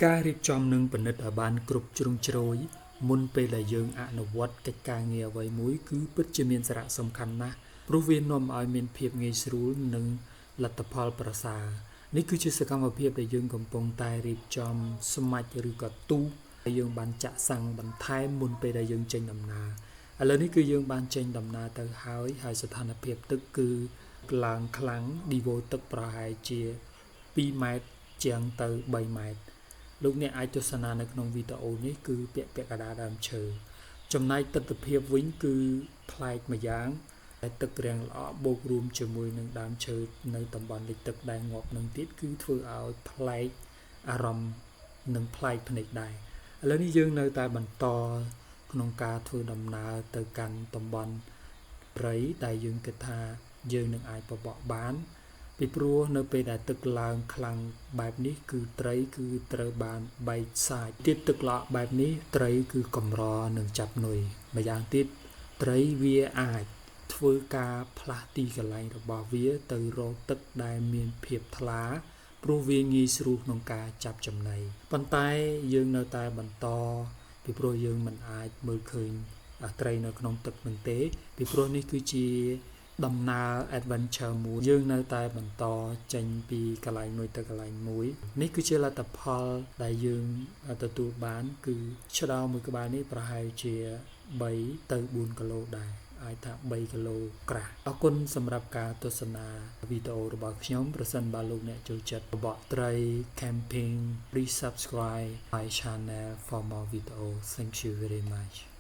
ការរៀបចំនិងពិនិត្យឲ្យបានគ្រប់ជ្រុងជ្រោយមុនពេលដែលយើងអនុវត្តកិច្ចការងារអ្វីមួយគឺពិតជាមានសារៈសំខាន់ណាស់ព្រោះវានាំឲ្យមានភាពងាយស្រួលនិងលទ្ធផលប្រសើរនេះគឺជាសកម្មភាពដែលយើងកំពុងតែរៀបចំស្មាច់ឬក៏ទូកដែលយើងបានចាក់សាំងបន្ថែមមុនពេលដែលយើងចេញដំណើរឥឡូវនេះគឺយើងបានចេញដំណើរទៅហើយហើយស្ថានភាពទឹកគឺឡើងខ្លាំងឌីវ៉ូទឹកប្រហែលជា2ម៉ែត្រជាងទៅ3ម៉ែត្រលោកអ្នកអាចទស្សនានៅក្នុងវីដេអូនេះគឺពាក់ពាក់កណ្ដាលដើមឈើចំណែកទិដ្ឋភាពវិញគឺប្លែកម្យ៉ាងតែទឹករាំងល្អក់បូករួមជាមួយនឹងដើមឈើនៅតំបន់លិចទឹកដែលងាប់នឹងទៀតគឺធ្វើឲ្យប្លែកអារម្មណ៍និងប្លែកភ្នែកដែរឥឡូវនេះយើងនៅតែបន្តក្នុងការធ្វើដំណើរទៅកាន់តំបន់ព្រៃដែលយើងគិតថាយើងនឹងអាចបបក់បានពីព្រោះនៅពេលដែលទឹកឡើងខ្លាំងបែបនេះគឺត្រីគឺត្រូវបានបែកសាចទៀតទឹកល្អក់បែបនេះត្រីគឺកម្រនឹងចាប់នុយម្យ៉ាងទៀតត្រីវាអាចធ្វើការផ្លាស់ទីកន្លែងរបស់វាទៅរកទឹកដែលមានភាពថ្លាព្រោះវាងាយស្រួលក្នុងការចាប់ចំណីប៉ុន្តែយើងនៅតែបន្តពីព្រោះយើងមិនអាចមើលឃើញត្រីនៅក្នុងទឹកនឹងទេពីព្រោះនេះគឺជាដំណើរ adventure មួយយើងនៅតែបន្តចេញពីកន្លែងមួយទៅកន្លែងមួយនេះគឺជាលទ្ធផលដែលយើងទទួលបានគឺឆ្ដោមួយក្បាលនេះប្រហែលជា3ទៅ4គីឡូដែរអាចថា3គីឡូក្រាស់អរគុណសម្រាប់ការទស្សនាវីដេអូរបស់ខ្ញុំប្រសិនបើលោកអ្នកចូលចិត្តបបកត្រី camping, please subscribe my channel for more video. Thank you very much.